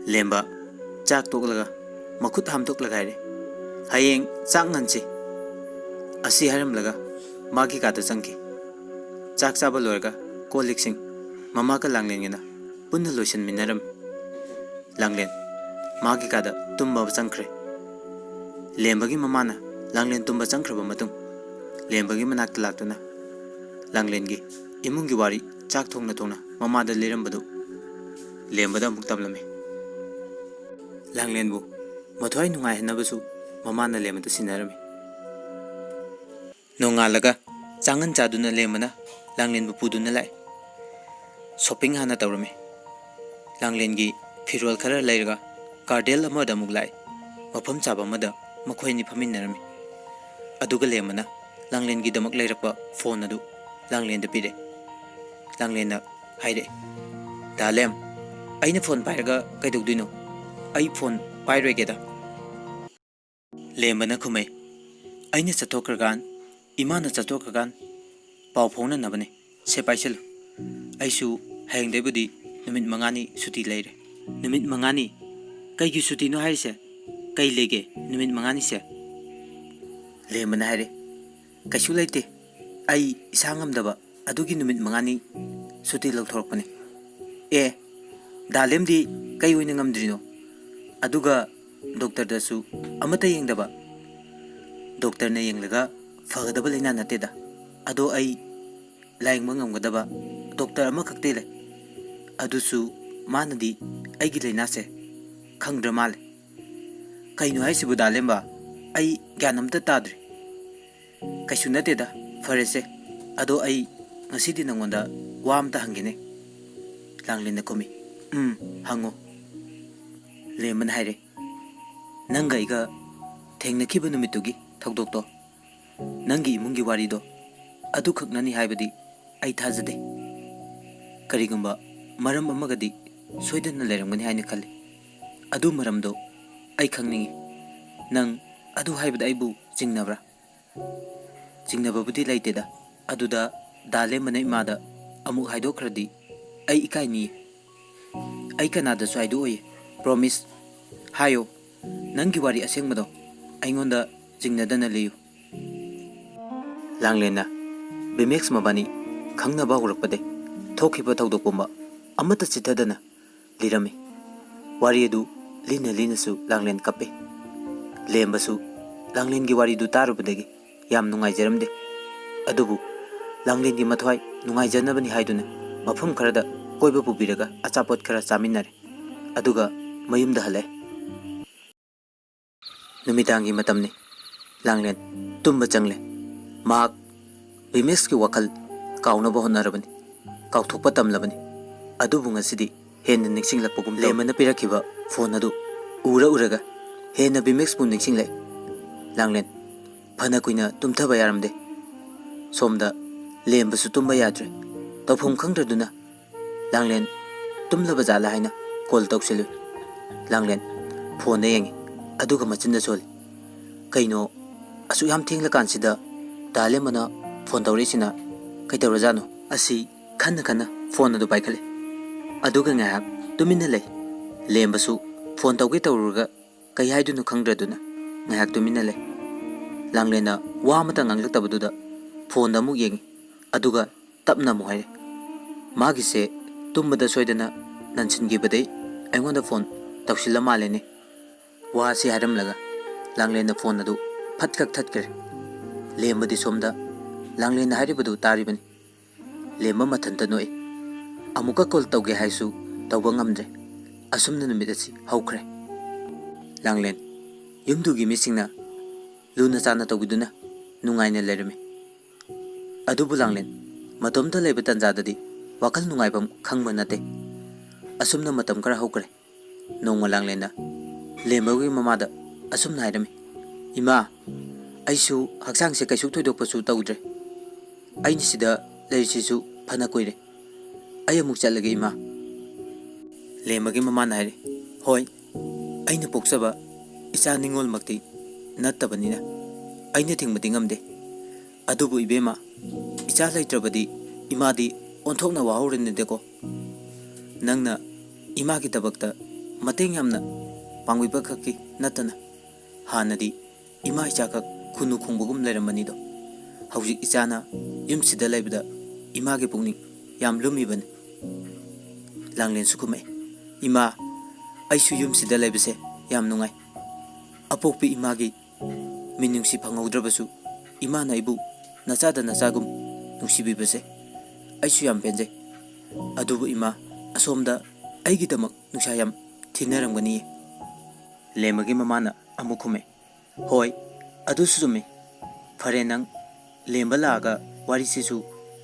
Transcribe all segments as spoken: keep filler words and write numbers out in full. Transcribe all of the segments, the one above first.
ꯂꯦꯝꯕ ꯆꯥꯛ ꯇꯣꯛꯂꯒ ꯃꯈꯨꯠ ꯍꯥꯝꯗꯣꯛꯂꯒ ꯍꯥꯏꯔꯦ, "ꯍꯌꯦꯡ ꯆꯥꯛ ꯉꯟꯁꯤ" ꯑꯁꯤ ꯍꯥꯏꯔꯝꯂꯒ ꯃꯥꯒꯤ ꯀꯥꯗ ꯆꯪꯈꯤ꯫ ꯆꯥꯛ ꯆꯥꯕ ꯂꯣꯏꯔꯒ ꯀꯣꯜ ꯂꯤꯛꯁꯤꯡ ꯃꯃꯥꯒ ꯂꯥꯡꯂꯦꯟꯒꯅ ꯄꯨꯟꯅ ꯂꯣꯏꯁꯤꯟꯃꯤꯟꯅꯔꯝꯃꯤ꯫ ꯂꯥꯡꯂꯦꯟ ꯃꯥꯒꯤ ꯀꯥꯗ ꯇꯨꯝꯕ ꯆꯪꯈ꯭ꯔꯦ꯫ ꯂꯦꯝꯕꯒꯤ ꯃꯃꯥꯅ ꯂꯥꯡꯂꯦꯟ ꯇꯨꯝꯕ ꯆꯪꯈ꯭ꯔꯕ ꯃꯇꯨꯡ, ꯂꯦꯝꯕꯒꯤ ꯃꯅꯥꯛꯇ ꯂꯥꯛꯇꯨꯅ ꯂꯥꯡꯂꯦꯟꯒꯤ ꯏꯃꯨꯡꯒꯤ ꯋꯥꯔꯤ ꯆꯥꯛ ꯊꯣꯡꯅ ꯊꯣꯡꯅ ꯃꯃꯥꯗ ꯂꯤꯔꯝꯕꯗꯨ ꯂꯦꯝꯕꯗ ꯑꯃꯨꯛ ꯇꯝꯂꯝꯃꯤ꯫ ꯂꯥꯡꯂꯦꯟꯕꯨ ꯃꯊ꯭ꯋꯥꯏ ꯅꯨꯡꯉꯥꯏꯍꯟꯅꯕꯁꯨ ꯃꯃꯥꯅ ꯂꯦꯝꯕꯗ ꯁꯤꯟꯅꯔꯝꯃꯤ꯫ ꯅꯣꯡꯉꯥꯜꯂꯒ ꯆꯥꯉꯟ ꯆꯥꯗꯨꯅ ꯂꯦꯝꯕꯅ ꯂꯥꯡꯂꯦꯟꯕꯨ ꯄꯨꯗꯨꯅ ꯂꯥꯛꯏ꯫ ꯁꯣꯄꯤꯡ ꯍꯥꯟꯅ ꯇꯧꯔꯝꯃꯤ꯫ ꯂꯥꯡꯂꯦꯟꯒꯤ ꯐꯤꯔꯣꯜ ꯈꯔ ꯂꯩꯔꯒ ꯒꯥꯔꯗꯦꯟ ꯑꯃꯗ ꯑꯃꯨꯛ ꯂꯥꯛꯏ꯫ ꯃꯐꯝ ꯆꯥꯕ ꯑꯃꯗ ꯃꯈꯣꯏ ꯑꯅꯤ ꯐꯝꯃꯤꯟꯅꯔꯝꯃꯤ꯫ ꯑꯗꯨꯒ ꯂꯦꯝꯕꯅ ꯂꯥꯡꯂꯦꯟꯒꯤꯗꯃꯛ ꯂꯩꯔꯛꯄ ꯐꯣꯟ ꯑꯗꯨ ꯂꯥꯡꯂꯦꯟꯗ ꯄꯤꯔꯦ꯫ ꯂꯥꯡꯂꯦꯟꯅ ꯍꯥꯏꯔꯛꯑꯦ, "ꯗꯥ ꯂꯦꯝ, ꯑꯩꯅ ꯐꯣꯟ ꯄꯥꯏꯔꯒ ꯀꯩꯗꯧꯗꯣꯏꯅꯣ? ꯑꯩ ꯐꯣꯟ ꯄꯥꯏꯔꯣꯏꯒꯦꯗ꯫" ꯂꯦꯝꯕꯅ ꯈꯨꯝꯃꯩ, "ꯑꯩꯅ ꯆꯠꯊꯣꯛꯈ꯭ꯔꯀꯥꯟ, ꯏꯃꯥꯅ ꯆꯠꯊꯣꯛꯈ꯭ꯔꯀꯥꯟ ꯄꯥꯎ ꯐꯥꯎꯅꯅꯕꯅꯦ꯫ ꯁꯦ ꯄꯥꯏꯁꯤꯜꯂꯨ꯫ ꯑꯩꯁꯨ ꯍꯌꯦꯡꯗꯩꯕꯨꯗꯤ ꯅꯨꯃꯤꯠ ꯃꯉꯥꯅꯤ ꯁꯨꯇꯤ ꯂꯩꯔꯦ꯫" "ꯅꯨꯃꯤꯠ ꯃꯉꯥꯅꯤ? ꯀꯩꯒꯤ ꯁꯨꯇꯤꯅꯣ ꯍꯥꯏꯔꯤꯁꯦ? ꯀꯩ ꯂꯩꯒꯦ ꯅꯨꯃꯤꯠ ꯃꯉꯥꯅꯤꯁꯦ?" ꯂꯦꯝꯕꯅ ꯍꯥꯏꯔꯦ, "ꯀꯩꯁꯨ ꯂꯩꯇꯦ꯫ ꯑꯩ ꯏꯁꯥ ꯉꯝꯗꯕ ꯑꯗꯨꯒꯤ ꯅꯨꯃꯤꯠ ꯃꯉꯥꯅꯤ ꯁꯨꯇꯤ ꯂꯧꯊꯣꯔꯛꯄꯅꯤ꯫" "ꯑꯦ, ꯗꯥ ꯂꯦꯝꯗꯤ ꯀꯩ ꯑꯣꯏꯅ ꯉꯝꯗ꯭ꯔꯤꯅꯣ? ꯑꯗꯨꯒ ꯗꯣꯛꯇꯔꯗꯁꯨ ꯑꯃꯠꯇ ꯌꯦꯡꯗꯕ?" "ꯗꯣꯛꯇꯔꯅ ꯌꯦꯡꯂꯒ ꯐꯒꯗꯕ ꯂꯥꯏꯅꯥ ꯅꯠꯇꯦꯗ꯫ ꯑꯗꯣ ꯑꯩ ꯂꯥꯌꯦꯡꯕ ꯉꯝꯒꯗꯕ ꯗꯣꯛꯇꯔ ꯑꯃꯈꯛꯇꯤ ꯂꯩ꯫ ꯑꯗꯨꯁꯨ ꯃꯥꯅꯗꯤ ꯑꯩꯒꯤ ꯂꯥꯏꯅꯥꯁꯦ ꯈꯪꯗ꯭ꯔ ꯃꯥꯜꯂꯦ꯫" "ꯀꯩꯅꯣ ꯍꯥꯏꯁꯤꯕꯨ, ꯗꯥ ꯂꯦꯝꯕ? ꯑꯩ ꯒ꯭ꯌꯥꯟ ꯑꯝꯇ ꯇꯥꯗ꯭ꯔꯦ꯫" "ꯀꯩꯁꯨ ꯅꯠꯇꯦꯗ, ꯐꯔꯦꯁꯦ꯫ "ꯑꯗꯣ ꯑꯩ ꯉꯁꯤꯗꯤ ꯅꯪꯉꯣꯟꯗ ꯋꯥ ꯑꯝꯇ ꯍꯪꯒꯦꯅꯦ?" ꯂꯥꯡꯂꯦꯟꯅ ꯈꯨꯝꯃꯤ꯫ "ꯎꯝ, ꯍꯪꯉꯣ꯫" ꯂꯦꯝꯕꯅ ꯍꯥꯏꯔꯦ, "ꯅꯪꯒ ꯑꯩꯒ ꯊꯦꯡꯅꯈꯤꯕ ꯅꯨꯃꯤꯠꯇꯨꯒꯤ ꯊꯧꯗꯣꯛꯇꯣ, ꯅꯪꯒꯤ ꯏꯃꯨꯡꯒꯤ ꯋꯥꯔꯤꯗꯣ ꯑꯗꯨꯈꯛꯅꯅꯤ ꯍꯥꯏꯕꯗꯤ ꯑꯩ ꯊꯥꯖꯗꯦ꯫ ꯀꯔꯤꯒꯨꯝꯕ ꯃꯔꯝ ꯑꯃꯒꯗꯤ ꯁꯣꯏꯗꯅ ꯂꯩꯔꯝꯒꯅꯤ ꯍꯥꯏꯅ ꯈꯜꯂꯤ꯫ ꯑꯗꯨ ꯃꯔꯝꯗꯣ ꯑꯩ ꯈꯪꯅꯤꯡꯏ꯫ ꯅꯪ ꯑꯗꯨ ꯍꯥꯏꯕꯗ ꯑꯩꯕꯨ ꯆꯤꯡꯅꯕ꯭ꯔꯥ?" "ꯆꯤꯡꯅꯕꯕꯨꯗꯤ ꯂꯩꯇꯦꯗ꯫ ꯑꯗꯨꯗ ꯗꯥ ꯂꯦꯝꯕꯅ ꯏꯃꯥꯗ ꯑꯃꯨꯛ ꯍꯥꯏꯗꯣꯛꯈ꯭ꯔꯗꯤ ꯑꯩ ꯏꯀꯥꯏꯅꯤꯌꯦ꯫ ꯑꯩ ꯀꯅꯥꯗꯁꯨ ꯍꯥꯏꯗꯣꯛꯑꯣꯏꯌꯦ꯫ Promise꯫ ꯍꯥꯏꯌꯣ, ꯅꯪꯒꯤ ꯋꯥꯔꯤ ꯑꯁꯦꯡꯕꯗꯣ ꯑꯩꯉꯣꯟꯗ ꯆꯤꯡꯅꯗꯅ ꯂꯤꯌꯨ꯫" ꯂꯥꯡꯂꯦꯟꯅ ꯚꯤꯃꯦꯛꯁ ꯃꯕꯥꯅꯤ ꯈꯪꯅꯕ ꯍꯧꯔꯛꯄꯗꯩ ꯊꯣꯛꯈꯤꯕ ꯊꯧꯗꯣꯛ ꯄꯨꯝꯕ ꯑꯃꯠꯇ ꯆꯤꯠꯊꯗꯅ ꯂꯤꯔꯝꯃꯤ꯫ ꯋꯥꯔꯤ ꯑꯗꯨ ꯂꯤꯅ ꯂꯤꯅꯁꯨ ꯂꯥꯡꯂꯦꯟ ꯀꯞꯄꯤ꯫ ꯂꯦꯝꯕꯁꯨ ꯂꯥꯡꯂꯦꯟꯒꯤ ꯋꯥꯔꯤꯗꯨ ꯇꯥꯔꯨꯕꯗꯒꯤ ꯌꯥꯝ ꯅꯨꯡꯉꯥꯏꯖꯔꯝꯗꯦ꯫ ꯑꯗꯨꯕꯨ ꯂꯥꯡꯂꯦꯟꯒꯤ ꯃꯊ꯭ꯋꯥꯏ ꯅꯨꯡꯉꯥꯏꯖꯅꯕꯅꯤ ꯍꯥꯏꯗꯨꯅ ꯃꯐꯝ ꯈꯔꯗ ꯀꯣꯏꯕ ꯄꯨꯕꯤꯔꯒ ꯑꯆꯥꯄꯣꯠ ꯈꯔ ꯆꯥꯃꯤꯟꯅꯔꯦ꯫ ꯑꯗꯨꯒ ꯃꯌꯨꯝꯗ ꯍꯜꯂꯛꯑꯦ꯫ ꯅꯨꯃꯤꯗꯥꯡꯒꯤ ꯃꯇꯝꯅꯤ꯫ ꯂꯥꯡꯂꯦꯟ ꯇꯨꯝꯕ ꯆꯪꯂꯦ꯫ ꯃꯍꯥꯛ ꯚꯤꯃꯦꯛꯁꯀꯤ ꯋꯥꯈꯜ ꯀꯥꯎꯅꯕ ꯍꯣꯠꯅꯔꯕꯅꯤ, ꯀꯥꯎꯊꯣꯛꯄ ꯇꯝꯂꯕꯅꯤ꯫ ꯑꯗꯨꯕꯨ ꯉꯁꯤꯗꯤ ꯍꯦꯟꯅ ꯅꯤꯡꯁꯤꯡꯂꯛꯄꯒꯨꯝ ꯇꯧꯏ꯫ ꯂꯦꯝꯕꯅ ꯄꯤꯔꯛꯈꯤꯕ ꯐꯣꯟ ꯑꯗꯨ ꯎꯔ ꯎꯔꯒ ꯍꯦꯟꯅ ꯚꯤꯃꯦꯛꯁꯄꯨ ꯅꯤꯡꯁꯤꯡꯂꯛꯏ꯫ ꯂꯥꯡꯂꯦꯟ ꯐꯅ ꯀꯨꯏꯅ ꯇꯨꯝꯊꯕ ꯌꯥꯔꯝꯗꯦ꯫ ꯁꯣꯝꯗ ꯂꯦꯝꯕꯁꯨ ꯇꯨꯝꯕ ꯌꯥꯗ꯭ꯔꯦ꯫ ꯇꯧꯐꯝ ꯈꯪꯗ꯭ꯔꯗꯨꯅ ꯂꯥꯡꯂꯦꯟ ꯇꯨꯝꯂꯕ ꯖꯥꯠꯂ ꯍꯥꯏꯅ ꯀꯣꯜ ꯇꯧꯁꯤꯜꯂꯨꯏ꯫ ꯂꯥꯡꯂꯦꯟ ꯐꯣꯟꯗ ꯌꯦꯡꯉꯤ, ꯑꯗꯨꯒ ꯃꯆꯤꯟꯗ ꯁꯣꯜꯂꯤ꯫ "ꯀꯩꯅꯣ, ꯑꯁꯨꯛ ꯌꯥꯝ ꯊꯦꯡꯂꯀꯥꯟꯁꯤꯗ ꯗꯥ ꯂꯦꯝꯕꯅ ꯐꯣꯟ ꯇꯧꯔꯛꯏꯁꯤꯅ ꯀꯩꯗꯧꯔꯖꯥꯠꯅꯣ?" ꯑꯁꯤ ꯈꯟꯅ ꯈꯟꯅ ꯐꯣꯟ ꯑꯗꯨ ꯄꯥꯏꯈꯠꯂꯤ꯫ ꯑꯗꯨꯒ ꯉꯥꯏꯍꯥꯛ ꯇꯨꯃꯤꯟꯅ ꯂꯩ꯫ ꯂꯦꯝꯕꯁꯨ ꯐꯣꯟ ꯇꯧꯒꯦ ꯇꯧꯔꯨꯔꯒ ꯀꯩ ꯍꯥꯏꯗꯣꯏꯅꯣ ꯈꯪꯗ꯭ꯔꯗꯨꯅ ꯉꯥꯏꯍꯥꯛ ꯇꯨꯃꯤꯟꯅ ꯂꯩ꯫ ꯂꯥꯡꯂꯦꯟꯅ ꯋꯥ ꯑꯃꯇ ꯉꯥꯡꯂꯛꯇꯕꯗꯨꯗ ꯐꯣꯟꯗ ꯑꯃꯨꯛ ꯌꯦꯡꯉꯤ, ꯑꯗꯨꯒ ꯇꯞꯅ ꯑꯃꯨꯛ ꯍꯥꯏꯔꯦ꯫ "ꯃꯥꯒꯤꯁꯦ ꯇꯨꯝꯕꯗ ꯁꯣꯏꯗꯅ ꯅꯟꯁꯤꯟꯈꯤꯕꯗꯩ ꯑꯩꯉꯣꯟꯗ ꯐꯣꯟ ꯇꯧꯁꯤꯜꯂ ꯃꯥꯜꯂꯦꯅꯦ꯫" ꯋꯥꯁꯤ ꯍꯥꯏꯔꯝꯂꯒ ꯂꯥꯡꯂꯦꯟꯅ ꯐꯣꯟ ꯑꯗꯨ ꯐꯠ ꯈꯛ ꯊꯠꯈ꯭ꯔꯦ꯫ ꯂꯦꯝꯕꯗꯤ ꯁꯣꯝꯗ ꯂꯥꯡꯂꯦꯟꯅ ꯍꯥꯏꯔꯤꯕꯗꯨ ꯇꯥꯔꯤꯕꯅꯤ꯫ ꯂꯦꯝꯕ ꯃꯊꯟꯇ ꯅꯣꯛꯏ꯫ ꯑꯃꯨꯛꯀ ꯀꯣꯜ ꯇꯧꯒꯦ ꯍꯥꯏꯁꯨ ꯇꯧꯕ ꯉꯝꯗ꯭ꯔꯦ꯫ ꯑꯁꯨꯝꯅ ꯅꯨꯃꯤꯠ ꯑꯁꯤ ꯍꯧꯈ꯭ꯔꯦ꯫ ꯂꯥꯡꯂꯦꯟ ꯌꯨꯝꯗꯨꯒꯤ ꯃꯤꯁꯤꯡꯅ ꯂꯨꯅ ꯆꯥꯟꯅ ꯇꯧꯕꯤꯗꯨꯅ ꯅꯨꯡꯉꯥꯏꯅ ꯂꯩꯔꯝꯃꯤ꯫ ꯑꯗꯨꯕꯨ ꯂꯥꯡꯂꯦꯟ, ꯃꯇꯣꯝꯇ ꯂꯩꯕ ꯇꯥꯟꯖꯥꯗꯗꯤ ꯋꯥꯈꯜ ꯅꯨꯡꯉꯥꯏꯐꯝ ꯈꯪꯕ ꯅꯠꯇꯦ꯫ ꯑꯁꯨꯝꯅ ꯃꯇꯝ ꯈꯔ ꯍꯧꯈ꯭ꯔꯦ꯫ ꯅꯣꯡꯃ ꯂꯥꯡꯂꯦꯟꯅ ꯂꯦꯝꯕꯒꯤ ꯃꯃꯥꯗ ꯑꯁꯨꯝꯅ ꯍꯥꯏꯔꯝꯃꯤ, "ꯏꯃꯥ, ꯑꯩꯁꯨ ꯍꯛꯆꯥꯡꯁꯦ ꯀꯩꯁꯨ ꯊꯣꯏꯗꯣꯛꯄꯁꯨ ꯇꯧꯗ꯭ꯔꯦ꯫ ꯑꯩꯅ ꯁꯤꯗ ꯂꯩꯔꯤꯁꯤꯁꯨ ꯐꯅ ꯀꯨꯏꯔꯦ꯫ ꯑꯩ ꯑꯃꯨꯛ ꯆꯠꯂꯒꯦ, ꯏꯃꯥ꯫" ꯂꯦꯝꯕꯒꯤ ꯃꯃꯥꯅ ꯍꯥꯏꯔꯤ, "ꯍꯣꯏ, ꯑꯩꯅ ꯄꯣꯛꯆꯕ ꯏꯆꯥ ꯅꯤꯉꯣꯜꯃꯛꯇꯤ ꯅꯠꯇꯕꯅꯤꯅ ꯑꯩꯅ ꯊꯤꯡꯕꯗꯤ ꯉꯝꯗꯦ꯫ ꯑꯗꯨꯕꯨ ꯏꯕꯦꯝꯃ, ꯏꯆꯥ ꯂꯩꯇ꯭ꯔꯕꯗꯤ ꯏꯃꯥꯗꯤ ꯑꯣꯟꯊꯣꯛꯅ ꯋꯥꯍꯧꯔꯅꯤꯗꯀꯣ꯫ ꯅꯪꯅ ꯏꯃꯥꯒꯤꯗꯃꯛꯇ ꯃꯇꯦꯡ ꯌꯥꯝꯅ ꯄꯥꯡꯕꯤꯕ ꯈꯛꯀꯤ ꯅꯠꯇꯅ ꯍꯥꯟꯅꯗꯤ ꯏꯃꯥ ꯏꯆꯥꯈꯛ ꯈꯨꯅꯨ ꯈꯣꯡꯕꯒꯨꯝ ꯂꯩꯔꯝꯕꯅꯤꯗꯣ꯫ ꯍꯧꯖꯤꯛ ꯏꯆꯥꯅ ꯌꯨꯝꯁꯤꯗ ꯂꯩꯕꯗ ꯏꯃꯥꯒꯤ ꯄꯨꯛꯅꯤꯡ ꯌꯥꯝ ꯂꯨꯝꯃꯤꯕꯅꯤ꯫" ꯂꯥꯡꯂꯦꯟꯁꯨ ꯈꯨꯝꯃꯛꯏ, "ꯏꯃꯥ, ꯑꯩꯁꯨ ꯌꯨꯝꯁꯤꯗ ꯂꯩꯕꯁꯦ ꯌꯥꯝ ꯅꯨꯡꯉꯥꯏ꯫ ꯑꯄꯣꯛꯄꯤ ꯏꯃꯥꯒꯤ ꯃꯤꯅꯨꯡꯁꯤ ꯐꯪꯍꯧꯗ꯭ꯔꯕꯁꯨ ꯏꯃꯥꯅ ꯑꯩꯕꯨ ꯅꯆꯥꯗ ꯅꯆꯥꯒꯨꯝ ꯅꯨꯡꯁꯤꯕꯤꯕꯁꯦ ꯑꯩꯁꯨ ꯌꯥꯝ ꯄꯦꯟꯖꯩ꯫ ꯑꯗꯨꯕꯨ ꯏꯃꯥ, ꯑꯁꯣꯝꯗ ꯑꯩꯒꯤꯗꯃꯛ ꯅꯨꯡꯁꯥ ꯌꯥꯝ ꯊꯤꯅꯔꯝꯒꯅꯤꯌꯦ꯫" ꯂꯦꯝꯕꯒꯤ ꯃꯃꯥꯅ ꯑꯃꯨꯛ ꯈꯨꯝꯃꯦ, "ꯍꯣꯏ, ꯑꯗꯨꯁꯨ ꯆꯨꯝꯃꯤ꯫ ꯐꯔꯦ, ꯅꯪ ꯂꯦꯝꯕ ꯂꯥꯛꯑꯒ ꯋꯥꯔꯤꯁꯤꯁꯨ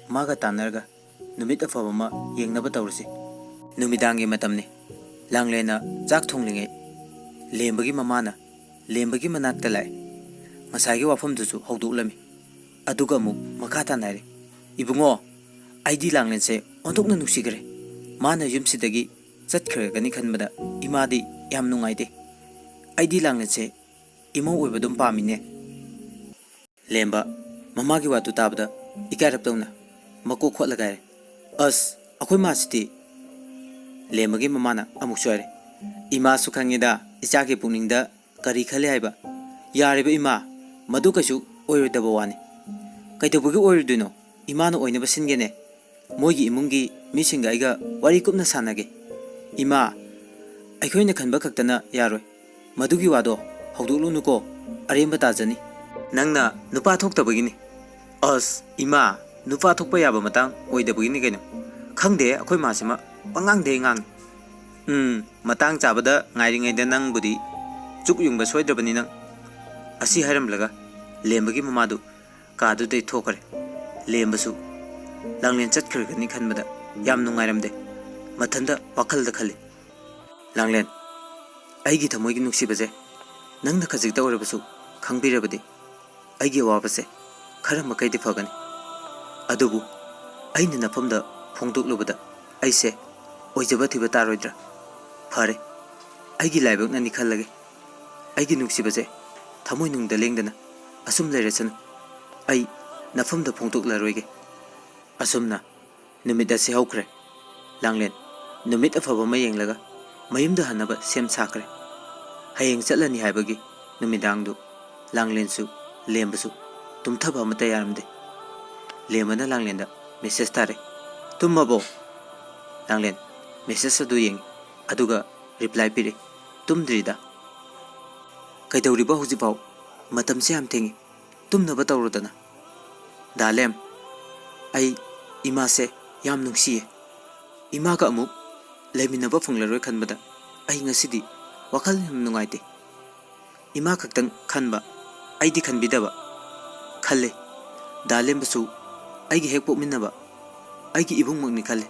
ꯃꯥꯒ ꯇꯥꯟꯅꯔꯒ ꯅꯨꯃꯤꯠ ꯑꯐꯕ ꯑꯃ ꯌꯦꯡꯅꯕ ꯇꯧꯔꯁꯤ꯫" ꯅꯨꯃꯤꯗꯥꯡꯒꯤ ꯃꯇꯝꯅꯤ꯫ ꯂꯥꯡꯂꯦꯟꯅ ꯆꯥꯛ ꯊꯣꯡꯂꯤꯉꯩ ꯂꯦꯝꯕꯒꯤ ꯃꯃꯥꯅ ꯂꯦꯝꯕꯒꯤ ꯃꯅꯥꯛꯇ ꯂꯥꯛꯑꯦ꯫ ꯉꯁꯥꯏꯒꯤ ꯋꯥꯐꯝꯗꯨꯁꯨ ꯍꯧꯗꯣꯛꯂꯝꯃꯤ꯫ ꯑꯗꯨꯒ ꯑꯃꯨꯛ ꯃꯈꯥ ꯇꯥꯅ ꯍꯥꯏꯔꯦ, "ꯏꯕꯨꯡꯉꯣ, ꯑꯩꯗꯤ ꯂꯥꯡꯂꯦꯟꯁꯦ ꯑꯣꯟꯊꯣꯛꯅ ꯅꯨꯡꯁꯤꯈ꯭ꯔꯦ꯫ ꯃꯥꯅ ꯌꯨꯝꯁꯤꯗꯒꯤ ꯆꯠꯈ꯭ꯔꯒꯅꯤ ꯈꯟꯕꯗ ꯏꯃꯥꯗꯤ ꯌꯥꯝ ꯅꯨꯡꯉꯥꯏꯇꯦ꯫ ꯑꯩꯗꯤ ꯂꯥꯡꯂꯦꯟꯁꯦ ꯏꯃꯧ ꯑꯣꯏꯕ ꯑꯗꯨꯝ ꯄꯥꯝꯃꯤꯅꯦ꯫" ꯂꯦꯝꯕ ꯃꯃꯥꯒꯤ ꯋꯥꯗꯨ ꯇꯥꯕꯗ ꯏꯀꯥꯏꯔꯞ ꯇꯧꯅ ꯃꯀꯣꯛ ꯈꯣꯠꯂꯒ ꯍꯥꯏꯔꯦ, "ꯑꯁ, ꯑꯩꯈꯣꯏ ꯃꯥꯁꯤꯗꯤ!" ꯂꯦꯝꯕꯒꯤ ꯃꯃꯥꯅ ꯑꯃꯨꯛꯁꯨ ꯍꯥꯏꯔꯦ, "ꯏꯃꯥꯁꯨ ꯈꯪꯉꯤꯗ ꯏꯆꯥꯒꯤ ꯄꯨꯛꯅꯤꯡꯗ ꯀꯔꯤ ꯈꯜꯂꯤ ꯍꯥꯏꯕ꯫ ꯌꯥꯔꯦꯕ ꯏꯃꯥ, ꯃꯗꯨ ꯀꯩꯁꯨ ꯑꯣꯏꯔꯣꯏꯗꯕ ꯋꯥꯅꯤ꯫ ꯀꯩꯗꯧꯕꯒꯤ ꯑꯣꯏꯔꯣꯏꯗꯣꯏꯅꯣ? ꯏꯃꯥꯅ ꯑꯣꯏꯅꯕ ꯁꯤꯟꯒꯦꯅꯦ꯫ ꯃꯣꯏꯒꯤ ꯏꯃꯨꯡꯒꯤ ꯃꯤꯁꯤꯡꯒ ꯑꯩꯒ ꯋꯥꯔꯤ ꯀꯨꯞꯅ ꯁꯥꯟꯅꯒꯦ꯫" "ꯏꯃꯥ, ꯑꯩꯈꯣꯏꯅ ꯈꯟꯕ ꯈꯛꯇꯅ ꯌꯥꯔꯣꯏ꯫ ꯃꯗꯨꯒꯤ ꯋꯥꯗꯣ ꯍꯧꯗꯣꯛꯂꯨꯅꯨꯀꯣ, ꯑꯔꯦꯝꯕ ꯇꯥꯖꯅꯤ꯫ ꯅꯪꯅ ꯅꯨꯄꯥ ꯊꯣꯛꯇꯕꯒꯤꯅꯤ꯫" "ꯑꯁ, ꯏꯃꯥ, ꯅꯨꯄꯥ ꯊꯣꯛꯄ ꯌꯥꯕ ꯃꯇꯥꯡ ꯑꯣꯏꯗꯕꯒꯤꯅꯤ ꯀꯩꯅꯣ꯫ ꯈꯪꯗꯦ, ꯑꯩꯈꯣꯏ ꯃꯥꯁꯤꯃ ꯄꯉꯥꯡꯗ ꯉꯥꯡꯉꯤ꯫" "ꯎꯝ, ꯃꯇꯥꯡ ꯆꯥꯕꯗ ꯉꯥꯏꯔꯤꯉꯩꯗ ꯅꯪꯕꯨꯗꯤ ꯆꯨꯛ ꯌꯨꯡꯕ ꯁꯣꯏꯗ꯭ꯔꯕꯅꯤ ꯅꯪ꯫" ꯑꯁꯤ ꯍꯥꯏꯔꯝꯂꯒ ꯂꯦꯝꯕꯒꯤ ꯃꯃꯥꯗꯨ ꯀꯥꯗꯨꯗꯩ ꯊꯣꯛꯈ꯭ꯔꯦ꯫ ꯂꯦꯝꯕꯁꯨ ꯂꯥꯡꯂꯦꯟ ꯆꯠꯈ꯭ꯔꯒꯅꯤ ꯈꯟꯕꯗ ꯌꯥꯝ ꯅꯨꯡꯉꯥꯏꯔꯝꯗꯦ꯫ ꯃꯊꯟꯇ ꯋꯥꯈꯜꯗ ꯈꯜꯂꯤ, "ꯂꯥꯡꯂꯦꯟ, ꯑꯩꯒꯤ ꯊꯃꯣꯏꯒꯤ ꯅꯨꯡꯁꯤꯕꯁꯦ ꯅꯪꯅ ꯈꯖꯤꯛꯇ ꯑꯣꯏꯔꯕꯁꯨ ꯈꯪꯕꯤꯔꯕꯗꯤ ꯑꯩꯒꯤ ꯑꯋꯥꯕꯁꯦ ꯈꯔ ꯃꯈꯩꯗꯤ ꯐꯒꯅꯤ꯫ ꯑꯗꯨꯕꯨ ꯑꯩꯅ ꯅꯐꯝꯗ ꯐꯣꯡꯗꯣꯛꯂꯨꯕꯗ ꯑꯩꯁꯦ ꯑꯣꯏꯖꯕ ꯊꯤꯕ ꯇꯥꯔꯣꯏꯗ꯭ꯔꯥ? ꯐꯔꯦ, ꯑꯩꯒꯤ ꯂꯥꯏꯕꯛꯅꯅꯤ ꯈꯜꯂꯒꯦ꯫ ꯑꯩꯒꯤ ꯅꯨꯡꯁꯤꯕꯁꯦ ꯊꯃꯣꯏꯅꯨꯡꯗ ꯂꯦꯡꯗꯅ ꯑꯁꯨꯝ ꯂꯩꯔꯁꯅꯨ꯫ ꯑꯩ ꯅꯐꯝꯗ ꯐꯣꯡꯗꯣꯛꯂꯔꯣꯏꯒꯦ꯫" ꯑꯁꯨꯝꯅ ꯅꯨꯃꯤꯠ ꯑꯁꯤ ꯍꯧꯈ꯭ꯔꯦ꯫ ꯂꯥꯡꯂꯦꯟ ꯅꯨꯃꯤꯠ ꯑꯐꯕ ꯑꯃ ꯌꯦꯡꯂꯒ ꯃꯌꯨꯝꯗ ꯍꯟꯅꯕ ꯁꯦꯝ ꯁꯥꯈ꯭ꯔꯦ꯫ ꯍꯌꯦꯡ ꯆꯠꯂꯅꯤ ꯍꯥꯏꯕꯒꯤ ꯅꯨꯃꯤꯗꯥꯡꯗꯨ ꯂꯥꯡꯂꯦꯟꯁꯨ ꯂꯦꯝꯕꯁꯨ ꯇꯨꯝꯊꯕ ꯑꯃꯠꯇ ꯌꯥꯔꯝꯗꯦ꯫ ꯂꯦꯝꯕꯅ ꯂꯥꯡꯂꯦꯟꯗ ꯃꯦꯁꯦꯖ ꯊꯥꯔꯦ, "ꯇꯨꯝꯃꯕꯣ?" ꯂꯥꯡꯂꯦꯟ ꯃꯦꯁꯦꯖ ꯑꯗꯨ ꯌꯦꯡꯉꯤ, ꯑꯗꯨꯒ ꯔꯤꯄ꯭ꯂꯥꯏ ꯄꯤꯔꯛꯏ, "ꯇꯨꯝꯗ꯭ꯔꯤꯗ꯫" "ꯀꯩꯗꯧꯔꯤꯕ ꯍꯧꯖꯤꯛꯐꯥꯎ? ꯃꯇꯝꯁꯦ ꯌꯥꯝ ꯊꯦꯡꯉꯤ, ꯇꯨꯝꯅꯕ ꯇꯧꯔꯣꯗꯅ꯫" "ꯗꯥꯂꯦꯝ, ꯑꯩ ꯏꯃꯥꯁꯦ ꯌꯥꯝ ꯅꯨꯡꯁꯤꯌꯦ꯫ ꯏꯃꯥꯒ ꯑꯃꯨꯛ ꯂꯩꯃꯤꯟꯅꯕ ꯐꯪꯂꯔꯣꯏ ꯈꯟꯕꯗ ꯑꯩ ꯉꯁꯤꯗꯤ ꯋꯥꯈꯜ ꯌꯥꯝ ꯅꯨꯡꯉꯥꯏꯇꯦ꯫ ꯏꯃꯥ ꯈꯛꯇꯪ ꯈꯟꯕ, ꯑꯩꯗꯤ ꯈꯟꯕꯤꯗꯕ ꯈꯜꯂꯦ꯫ ꯗꯥꯂꯦꯝꯕꯁꯨ ꯑꯩꯒꯤ ꯍꯦꯛ ꯄꯣꯛꯃꯤꯟꯅꯕ ꯑꯩꯒꯤ ꯏꯕꯨꯡꯃꯛꯅꯤ ꯈꯜꯂꯦ꯫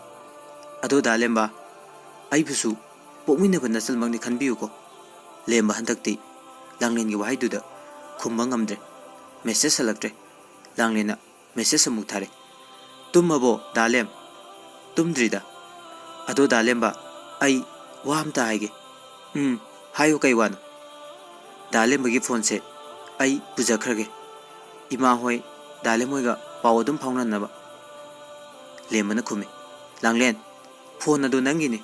ꯑꯗꯣ ꯗꯥꯂꯦꯝꯕ, ꯑꯩꯕꯨꯁꯨ ꯄꯣꯛꯃꯤꯟꯅꯕ ꯅꯆꯜꯃꯛꯅꯤ ꯈꯟꯕꯤꯌꯨꯀꯣ꯫" ꯂꯦꯝꯕ ꯍꯟꯗꯛꯇꯤ ꯂꯥꯡꯂꯦꯟꯒꯤ ꯋꯥꯍꯩꯗꯨꯗ ꯈꯨꯝꯕ ꯉꯝꯗ꯭ꯔꯦ꯫ ꯃꯦꯁꯦꯖ ꯍꯜꯂꯛꯇ꯭ꯔꯦ꯫ ꯂꯥꯡꯂꯦꯟꯅ ꯃꯦꯁꯦꯖ ꯑꯃꯨꯛ ꯊꯥꯔꯦ, "ꯇꯨꯝꯃꯕꯣ ꯗꯥꯂꯦꯝ?" "ꯇꯨꯝꯗ꯭ꯔꯤꯗ꯫" "ꯑꯗꯣ ꯗꯥꯂꯦꯝꯕ, ꯑꯩ ꯋꯥ ꯑꯝꯇ ꯍꯥꯏꯒꯦ꯫" "ꯎꯝ, ꯍꯥꯏꯌꯨ, ꯀꯩ ꯋꯥꯅꯣ?" "ꯗꯥꯂꯦꯝꯕꯒꯤ ꯐꯣꯟꯁꯦ ꯑꯩ ꯄꯨꯖꯈ꯭ꯔꯒꯦ, ꯏꯃꯥ ꯍꯣꯏ, ꯗꯥꯂꯦꯝ ꯍꯣꯏꯒ ꯄꯥꯎ ꯑꯗꯨꯝ ꯐꯥꯎꯅꯅꯕ꯫" ꯂꯦꯝꯕꯅ ꯈꯨꯝꯃꯤ, "ꯂꯥꯡꯂꯦꯟ, ꯐꯣꯟ ꯑꯗꯨ ꯅꯪꯒꯤꯅꯤ,